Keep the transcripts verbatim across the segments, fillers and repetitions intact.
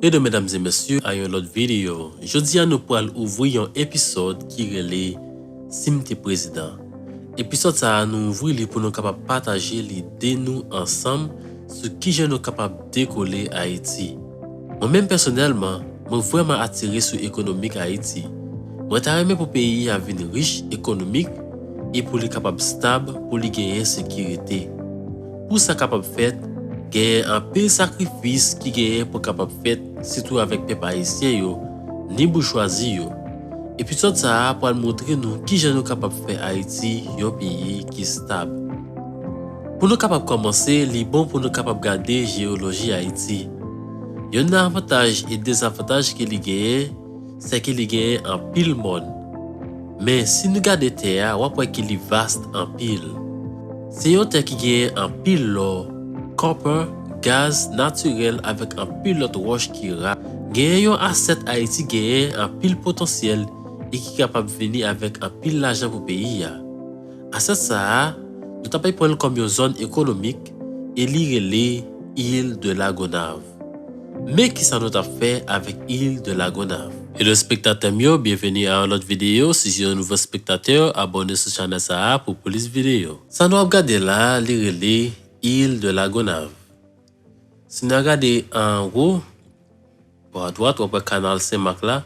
Edo medam e mesye a yon lòt videyo. Jodi a nou pral ouvri yon episòd ki rele Si m te prezidan. Episòd sa a nou ouvri li pou nou kapab pataje lide nou ansanm sou kijan nou kapab dekole Ayiti. Mwen menm pèsonèlman, mwen vrèman atire sou ekonomik Ayiti. Mwen ta renmen pou peyi a vin rich ekonomik e pou li kapab stab, pou li genyen sekirite. Pou sa kapab fèt, genyen anpil sakrifis ki genyen pou kapab fèt, sitou avèk pèp ayisyen yo, ni boujwazi yo. Episòd sa a pral montre nou kijan nou kapab fè Ayiti yon peyi ki stab. Pou nou kapab kòmanse, li bon pou nou kapab gade jeyoloji Ayiti. Youn nan avantaj e dezavantaj ke li genyen, se ke li genyen anpil mòn. Men si nou gade tè a, w ap wè ke li vast anpil. Se yon tè ki genyen anpil lò, copper, gaz natirèl avèk anpil lòt wòch ki ra. Genyen yon asèt Ayiti genyen anpil potansyèl e ki kapab vini avèk anpil lajan pou peyi a. Asèt sa a, nou ta pral pran l kòm yon zòn ekonomik e li rele Île de la Gonâve. Men kisa nou t ap fè avèk Île de la Gonâve? Hello espektatè m yo, byenveni a yon lòt videyo. Si se yon nouvo espektatè, abòne sou chanèl sa a pou plis videyo. Sa nou ap gade la, li rele Île de la Gonâve. Si n a gade anwo, bò adwat, w ap wè kanal Senmak la.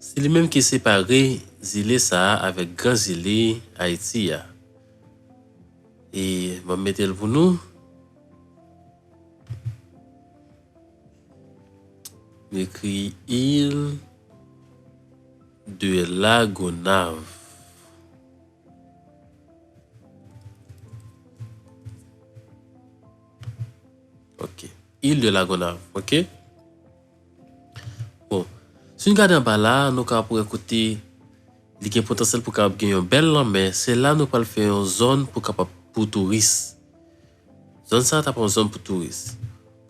Se li menm ki separe zile sa a avèk gran zile Ayiti a. E m ap mete l pou nou. M ekri Île de la Gonâve. Ok. Île de la Gonâve, ok? Bon, si n gade anba la, nou ka ap wè kote li gen potansyèl pou kapab gen yon bèl lanmè. Se la nou pral fè yon zòn pou kapab, pou touris. Zòn sa a t ap yon zòn pou touris.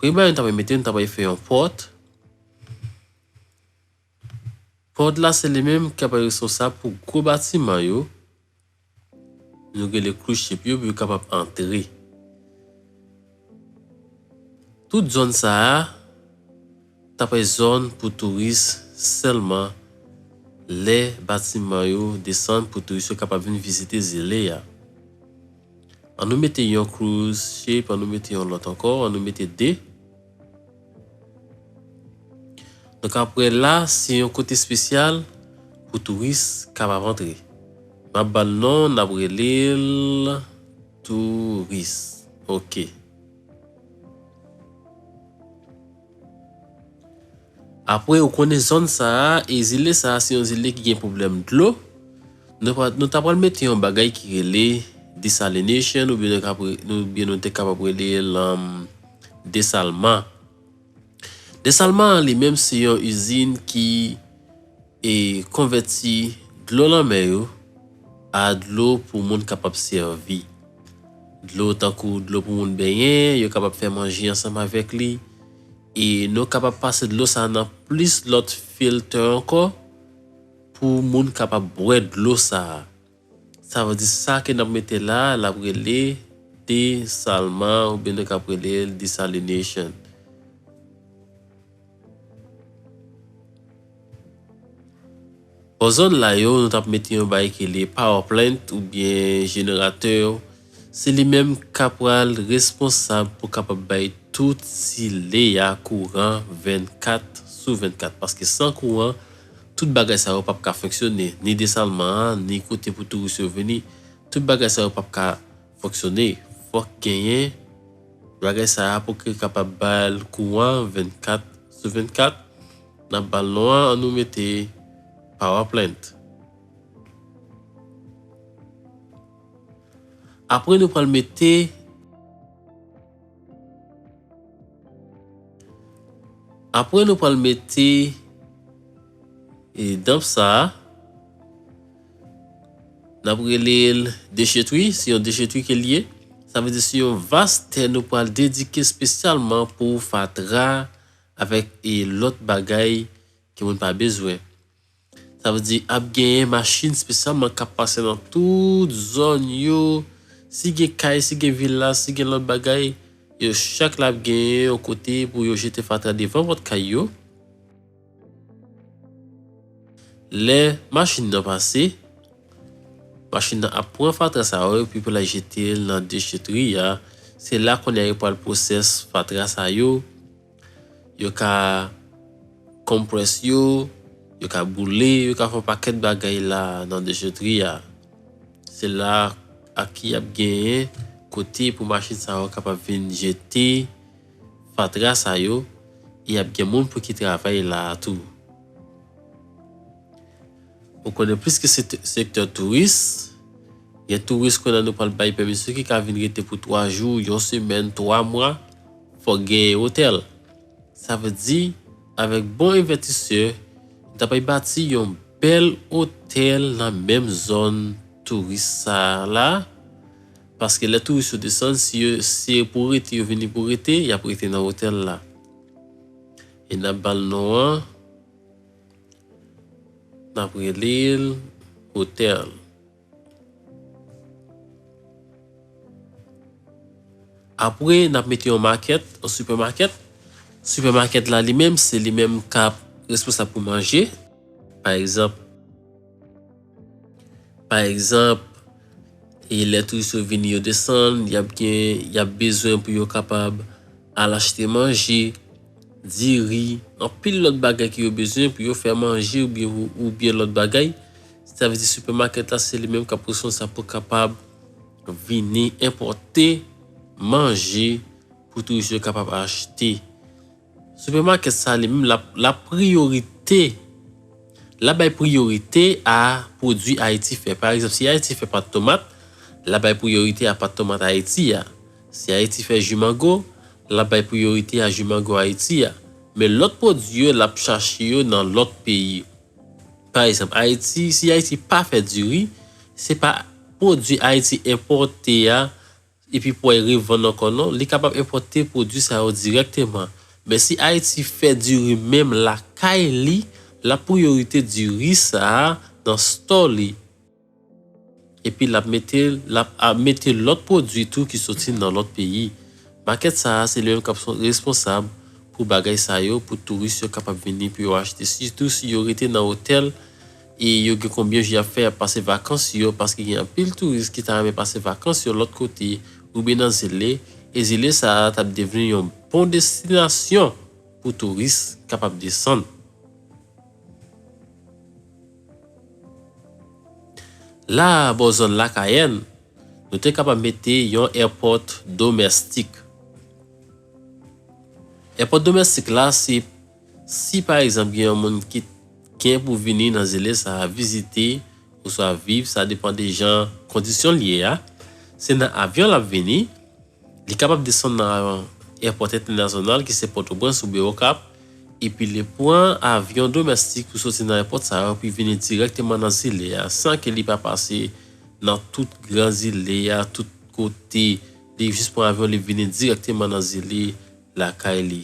Premye bagay nou ta pral mete, nou ta pral fè yon pòt. Pòt la, se li menm ki ap responsab pou gwo batiman yo. Nou rele cruise ship yo pou yo kapab antre. Tout zòn sa a, t ap yon zòn pou touris sèlman lè batiman yo desann pou touris yo kapab vin vizite zile a. An nou mete yon cruise ship, an nou mete yon lòt ankò, an nou mete de. Donk apre la, se yon kote espesyal pou touris kapab antre. M ap ba l non, n ap rele l touris. Ok. Apre, ou konnen zòn sa a, e zile sa a, se yon zile ki gen pwoblèm dlo. Nou pa, nou ta pral mete yon bagay ki rele desalination, oubyen nou ka pre-, nou, oubyen nou te kapab rele l, um, desalman. Desalman an li menm se yon izin ki, e, konvèti dlo lanmè yo a dlo pou moun kapab sèvi. Dlo tankou dlo pou moun benyen, yo kapab fè manje ansanm avèk li. E nou kapab pase dlo sa a nan plis lòt filtè ankò pou moun kapab bwè dlo sa a. Sa vle di sa ke n ap mete la, l ap rele desalman oubyen nou ka ap rele l desalination. Bò zòn la yo, nou t ap mete yon bagay ki rele power plant oubyen jeneratè. Se li menm k ap pral responsab pou kapab bay tout zile a kouran vennkat sou vennkat. Paske san kouran, tout bagay sa yo p ap ka fonksyone. Ni desalman an, ni kote pou touris yo vini. Tout bagay sa yo p ap ka fonksyone. Fòk genyen bagay sa a pou ke kapab ba l kouran vennkat sou vennkat. N ap ba l non an, an nou mete power plant. Apre nou pral mete, apre nou pral mete, e, damp sa a. N ap rele l dechetri, se yon dechetri ke l ye. Sa vle di se yon vas tè nou pral dedike espesyalman pou fatra avèk, e, lòt bagay ke moun pa bezwen. Sa vle di ap genyen machin espesyalman k ap pase nan tout zòn yo. Si gen kay, si gen vilaj, si gen lòt bagay, yo chak la ap genyen yon kote pou yo jete fatra devan pòt kay yo. Lè machin nan pase, machin nan ap pran fatra sa yo epi pou l al jete l nan dechetri a. Se la kounye a yo pral pwosès fatra sa yo. Yo ka konprès yo, yo ka boule, yo ka fè yon pakèt bagay la nan dechetri a. Se la a ki y ap genyen kote pou machin sa yo kapab vin jete fatra sa yo, e y ap gen moun pou ki travay la a tou. Ou konnen plis ki se- sektè touris, gen touris kounye a nou pral bay pèmisyon ki ka vin rete pou twa jou, yon semèn, twa mwa, fòk genyen otèl. Sa vle di, avèk bon envèstisè, nou ta pral bati yon bèl otèl nan menm zòn touris sa a la, paske lè touris yo desann, si yo, si se pou rete yo vini pou rete, y ap rete nan otèl la. E n ap ba l non an, n ap rele l otèl. Apre, n ap mete yon makèt, yon sipèmakèt. Sipèmakèt la li menm, se li menm k ap responsab pou manje. Pa egzanp, pa egzanp, e lè touris yo vini, yo desann, y ap gen, y ap bezwen pou yo kapab al achte manje, diri, anpil lòt bagay ke yo bezwen pou yo fè manje oubyen, oubyen lòt bagay. Sa vle di sipèmakèt la, se li menm k ap responsab pou kapab vini enpòte manje pou touris yo kapab achte. Sipèmakèt sa li menm, l ap, l ap priyorite, l ap bay priyorite a pwodui Ayiti fè. Pa egzanp, si Ayiti fè pat tomat, l ap bay priyorite a pat tomat Ayiti a. Si Ayiti fè ji mango, l ap bay priyorite a ji mango Ayiti a. Men lòt pwodui yo, l ap chache yo nan lòt peyi. Pa egzanp, Ayiti, si Ayiti pa fè diri, se pa pwodui Ayiti enpòte a, epi pou al revann ankò non, li kapab enpòte pwodui sa yo dirèkteman. Men si Ayiti fè diri menm lakay li, l ap priyorite diri sa a nan stò li. Epi l ap mete, l ap, ap mete lòt pwodui tou ki soti nan lòt peyi. Makèt sa a, se li menm k ap son- responsab pou bagay sa yo, pou touris yo kapab vini pou yo achte. Sitou si yo rete nan otèl e yo gen konbyen jou y ap fè y ap pase vakans yo, paske gen anpil touris ki ta renmen pase vakans yo lòt kote oubyen nan zile, e zile sa a t ap devni yon bon destinasyon pou touris kapab desann. La a, bò zòn Lakayèn, nou te kapab mete yon èpòt domèstik. Èpòt domèstik la, se si pa egzanp gen yon moun ki gen pou vini nan zile sa a vizite oswa viv, sa depann de jan kondisyon l ye a, se nan avyon l ap vini. Li kapab desann nan èpòt entènasyonal ki se Pòtoprens oubyen Okap, epi li pran avyon domèstik pou soti nan èpòt sa yo, pou vini dirèkteman nan zile a, san ke li pa pase nan tout gran zile a, tout kote. Li jis pran avyon, li vini dirèkteman nan zile lakay li.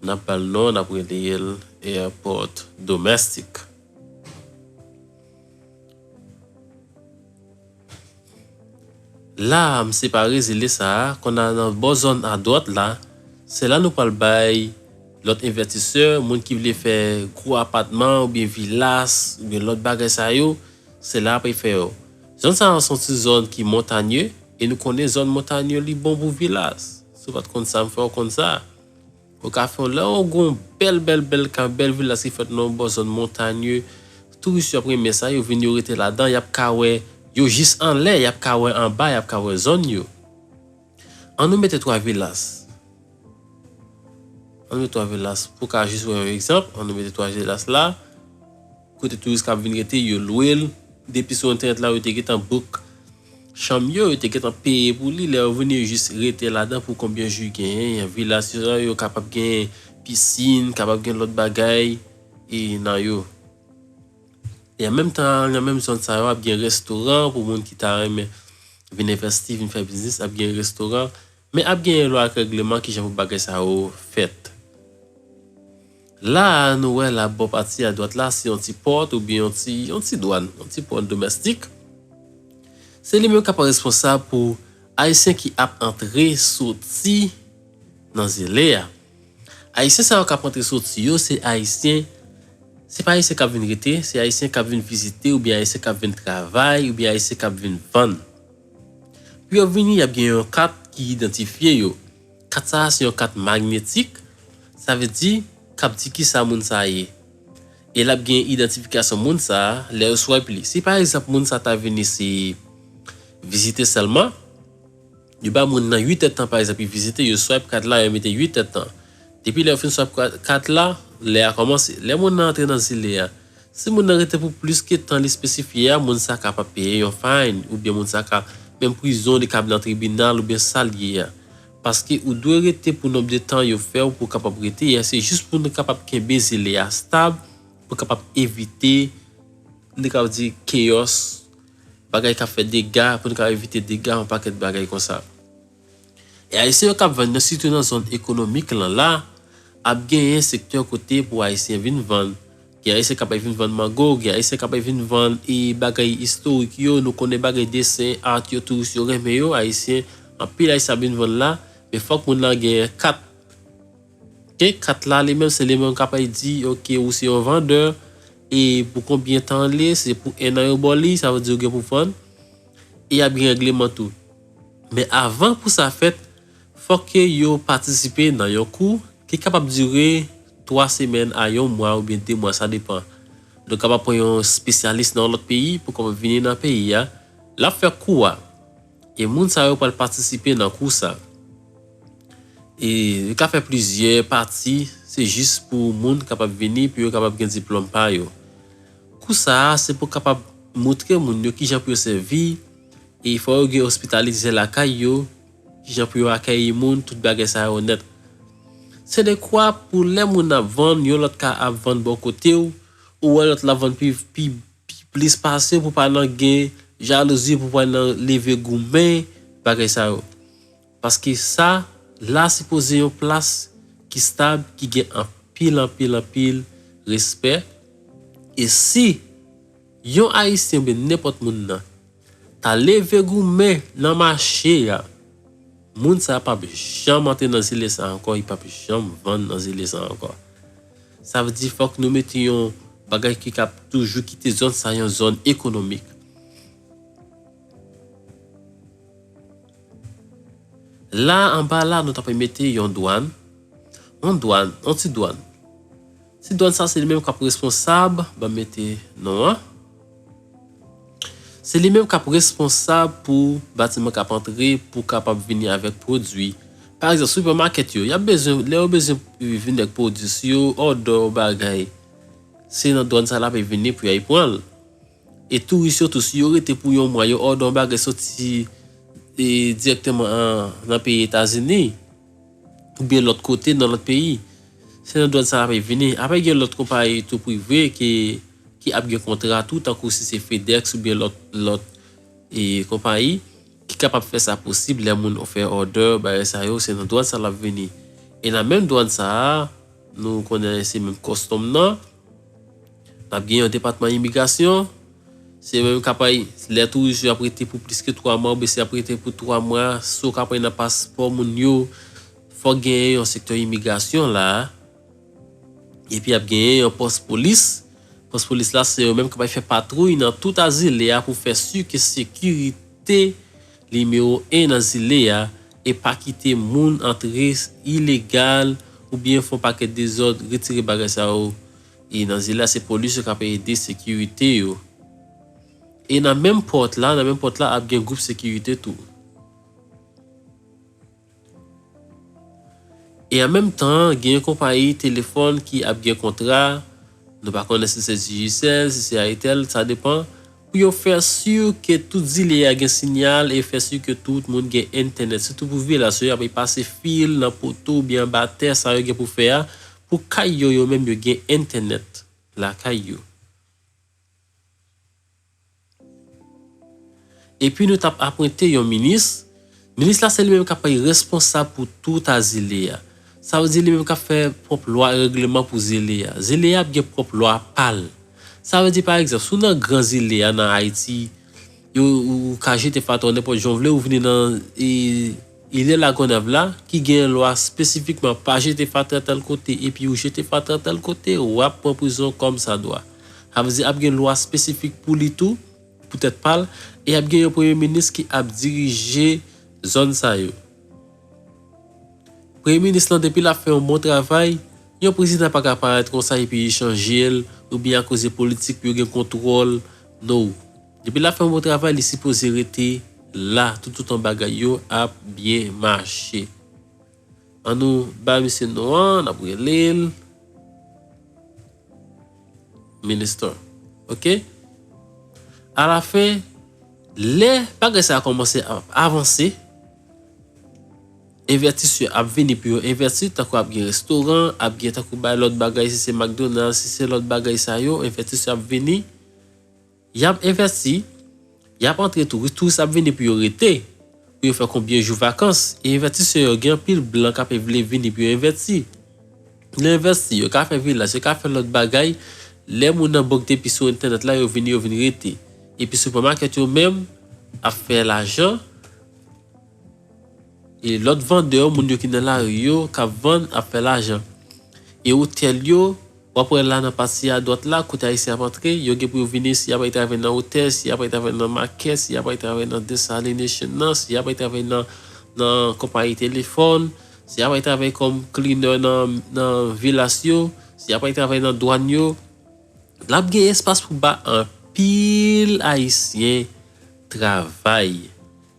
N ap ba l non, n ap rele l èpòt domèstik. La a, m separe zile sa a, kounye a nan bò zòn adwat la, se la nou pral bay lòt envèstisè, moun ki vle fè gwo apatman oubyen vilas, oubyen lòt bagay sa yo, se la y ap fè yo. Zòn sa a se yon ti zòn ki montanye, e nou konnen zòn montanye li bon pou vilas. Si w pa t konn sa, m fè w konn sa. Ou ka fè yon lè, ou gen yon bèl, bèl, bèl kay, bèl vilas ki fèt nan yon bò zòn montanye. Touris yo ap renmen sa, yo vin, yo rete ladan, y ap ka wè, yo jis anlè, y ap ka wè anba, y ap ka wè zòn yo. An nou mete twa vilas. An nou mete twa vilas. Pou ka jis wè yon egzanp, an nou mete twa vilas la. Kote touris k ap vin rete, yo lwe l. Depi sou entènèt la, yo te gentan book chanm yo, yo te gentan peye pou li. Lè yo vini, yo jis rete ladan pou konbyen jou genyen. Vilas yo, yo kapab gen pisin, kapab gen lòt bagay e nan yo. E an menm tan, nan menm zòn sa yo, ap gen restoran pou moun ki ta renmen vin envèsti, vin fè biznis, ap gen restoran. Men ap gen lwa ak règleman kijan pou bagay sa yo fèt. La a, nou wè la bò pati adwat la, se yon ti pòt oubyen yon ti, yon ti dwàn, yon ti pòt domèstik. Se li menm k ap responsab pou Ayisyen ki ap antre soti nan zile a. Ayisyen sa yo k ap antre soti yo, se Ayisyen, Se pa Ayisyen k ap vin rete, se Ayisyen k ap vin vizite oubyen Ayisyen k ap vin travay oubyen Ayisyen k ap vin vann. Pou yo vini, y ap gen yon kat ki idantifye yo. Kat sa a se yon kat magnetik, sa vle di k ap di kisa moun sa a ye. E l ap gen idantifikasyon moun sa a lè yo swipe li. Si pa egzanp moun sa a ta vini se vizite sèlman, yo ba moun nan uit èdtan pa egzanp li vizite, yo swipe kat la, yo mete uit èdtan. Depi lè yo fin swipe kat la, lè a kòmanse. Lè moun nan antre nan zile a, si moun nan rete pou plis ke tan li espesifye a, moun sa a kapab peye yon fine oubyen moun sa a ka menm prizon, li kab nan tribinal oubyen sa l ye a. Paske ou dwe rete pou nonb de tan yo fè w pou w kapab rete a, se jis pou nou kapab kenbe zile a stab, pou kapab evite, nou kapab di, keyòs, bagay k ap fè dega, pou nou kapab evite dega, yon pakèt bagay konsa. E Ayisyen yo k ap vann nan, sitou nan zòn ekonomik lan la, ap genyen sektè kote pou Ayisyen vin vann. Gen Ayisyen k ap vin vann mango, gen Ayisyen k ap vin vann e bagay istorik yo, nou konnen bagay desen, art yo, touris yo renmen yo, Ayisyen, anpil Ayisyen ap vin vann la, men fòk moun nan genyen kat. Oke, kat la li menm, se li menm k ap di, oke, ou se yon vandè, e pou konbyen tan li, se pou en an yo ba w li, sa vle di ou gen pou vann. E y ap gen règleman tou. Men avan pou sa fèt, fòk ke yo patisipe nan yon kou ki kapab dire twa semèn a yon mwa oubyen de mwa, sa depann. Donk, kapab pran yon espesyalis nan yon lòt peyi pou kapab vini nan peyi a. L ap fè kou a. E moun sa yo pral patisipe nan kou sa. E yo ka fè plizyè pati, se jis pou moun kapab vini, pou yo kapab gen diplòm pa yo. Kou sa a, se pou kapab montre moun yo kijan pou yo sèvi, e fò yo gen ospitalitè lakay yo, kijan pou yo akeyi moun, tout bagay sa yo nèt. Se dekwa pou lè moun ap vann, yon lòt ka ap vann bò kote w, ou wè lòt la vann pi, pi, pi plis pase w, pou pa nan gen jalouzi, pou pa nan leve goumen, bagay sa yo. Paske sa la sipoze yon plas ki stab, ki gen anpil, anpil, anpil respè. E si yon Ayisyen oubyen nenpòt moun nan ta leve goumen nan mache a, moun sa a p ap janm antre nan zile sa a ankò, li p ap janm vann nan zile sa a ankò. Sa vle di fòk nou mete yon bagay ki kab toujou kite zòn sa a yon zòn ekonomik. La, anba la, nou ta pral mete yon dwàn. Yon dwàn, yon ti dwàn. Ti dwàn sa, se li menm k ap responsab, ban m mete non an. Se li menm k ap responsab pou batiman k ap antre, pou kapab vini avèk pwodui. Pa egzanp, supermarket yo, y ap bezwen, lè yo bezwen vini ak pwodui, si yo òdè yon bagay, se nan dwàn sa l ap vini pou y al pran l. E touris yo tou, si yo rete pou yon mwa, yo òdè yon bagay soti, e, dirèkteman an, nan peyi Etazini, oubyen lòt kote, nan lòt peyi, se nan dwàn sa l ap vini. Apre, gen lòt konpayi tou prive ki, ki ap gen kontra tou, tankou si se FedEx oubyen lòt, lòt, e, konpayi, ki kapab fè sa posib lè moun fè òdè, bagay sa yo, se nan dwàn sa l ap vini. E nan menm dwàn sa a, nou konnen se menm kòstòm nan, n ap gen yon depatman imigrasyon, se yo menm k ap bay, lè touris yo ap rete pou plis ke twa mwa, oubyen si y ap rete pou twa mwa, si w ka pran nan paspò moun yo, fòk genyen yon sektè imigrasyon la a. Epi ap genyen yon pòs polis. Pòs polis la, se yo menm k ap fè patwouy nan tout zile a pou fè si ke sekirite nimewo en nan zile a e pa kite moun antre ilegal oubyen fè yon pakèt dezòd, retire bagay sa yo. E nan zile a, se polis yo k ap ede sekirite yo. E nan menm pòt la, nan menm pòt la, ap gen gwoup sekirite tou. E an menm tan, gen yon konpayi telefòn ki ap gen kontra, nou pa konnen si se Digicel, si se Airtel, sa depann, pou yo fè si ke tout zile a gen sinyal e fè si ke tout moun gen entènèt. Sitou pou vilaje yo, y ap pase fil nan poto oubyen anba tè, sa yo gen pou fè a, pou kay yo, yo menm yo gen entènèt lakay yo. Epi nou t ap apwente yon minis. Minis la se li menm k ap responsab pou tout zile a. Sa vle di li menm k ap fè pwòp lwa e règleman pou zile a. Zile a ap gen pwòp lwa pa l. Sa vle di pa egzanp, si w nan gran zile a nan Ayiti, yo, ou, ou ka jete fatra w nenpòt jan w vle, ou vini nan, e, Ilè Lagonav la, ki gen lwa espesifikman pa jete fatra tèl kote, epi ou jete fatra tèl kote, w ap pran prizon kòmsadwa. Sa vle di ap gen lwa espesifik pou li tou, pou tèt pa l, e ap gen yon premye minis ki ap dirije zòn sa yo. Premye minis lan, depi l ap fè yon bon travay, yon prezidan pa ka parèt konsa epi chanje l, oubyen akoz de politik pou yo gen kontwòl, no. Depi l ap fè yon bon travay, li sipoze rete la, toutotan bagay yo ap byen mache. Ann nou ba misye non an, n ap rele l Minister. Oke? Alafen, lè bagay sa a kòmanse ap avanse, envètisè ap vini pou yo envèti, tankou ap gen restoran, ap gen tankou bay lòt bagay, si se McDonald's, si se lòt bagay sa yo, envètisè ap vini, y ap envèti, y ap antre touris, touris ap vini pou yo rete, pou yo fè konbyen jou vakans, e envètisè yo gen anpil blan k ap vle vini pou yo envèti. Lè envèti, yo ka fè vilaj, yo ka fè lòt bagay, lè moun nan bòk depi sou entènèt la, yo vini, yo vin rete. Epi sipamakèt yo menm ap fè lajan, e lòt vandè, moun yo ki nan lari yo, k ap vann, ap fè lajan. E otèl yo, w ap wè la nan pati adwat la, kote ayisyen ap antre, yo gen pou yo vini, si y ap al travay nan otèl, si y ap al travay nan makèt, si y ap al travay nan desalination nan, si y ap al travay nan, nan konpayi telefòn, si y ap al travay kòm cleaner nan, nan vilaj yo, si y ap al travay nan dwàn yo, l ap gen espas pou ba anpil ayisyen travay.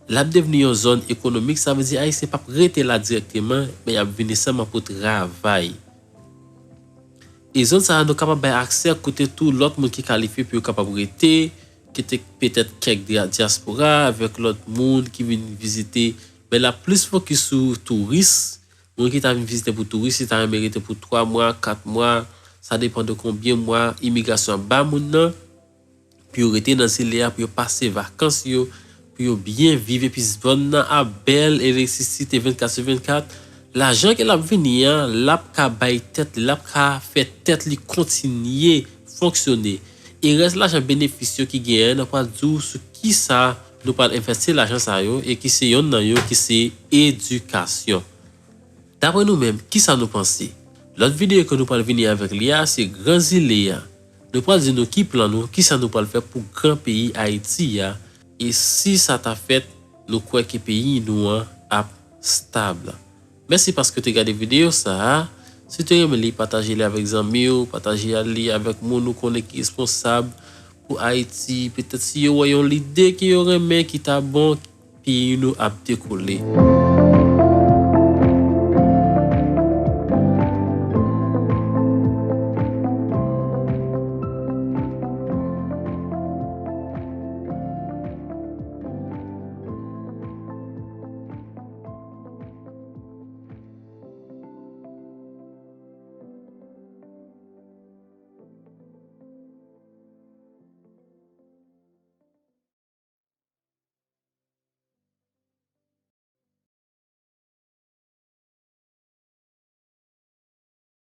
L ap devni yon zòn ekonomik, sa vle di ayisyen p ap rete la dirèkteman, men y ap vini sèlman pou travay. E zòn sa a, nou kapab bay aksè kote tou lòt moun ki kalifye pou yo kapab rete, kote petèt kèk dya-, dyaspora avèk lòt moun ki vin vizite, men l ap plis fokis sou touris, moun ki ta vin vizite pou touris, li ta renmen rete pou twa mwa, kat mwa, sa depann de konbyen mwa imigrasyon ap ba moun nan, pou yo rete nan zile a, pou yo pase vakans yo, pou yo byen viv, epi zòn nan ap bèl, elektrisite vennkat sou vennkat. Lajan ke l ap vini an, l ap ka bay tèt li, l ap ka fè tèt li kontinye fonksyone. E rès lajan benefis yo ki genyen, nou pral di w sou kisa nou pral envèsti lajan sa yo, e ki se yonn nan yo ki se edikasyon. Daprè nou menm, kisa nou panse? Lòt videyo ke nou pral vini avèk li a, se Gran Zile a. Nou pral di nou ki plan nou, kisa nou pral fè pou gran peyi Ayiti a, e si sa ta fèt, nou kwè ke peyi nou an ap stab. Mèsi paske w te gade videyo sa a. Si w te renmen li, pataje li avèk zanmi w, pataje li avèk moun ou konnen ki responsab pou Ayiti. Petèt si yo wè yon lide ke yo renmen, ki ta bon, peyi nou ap dekole.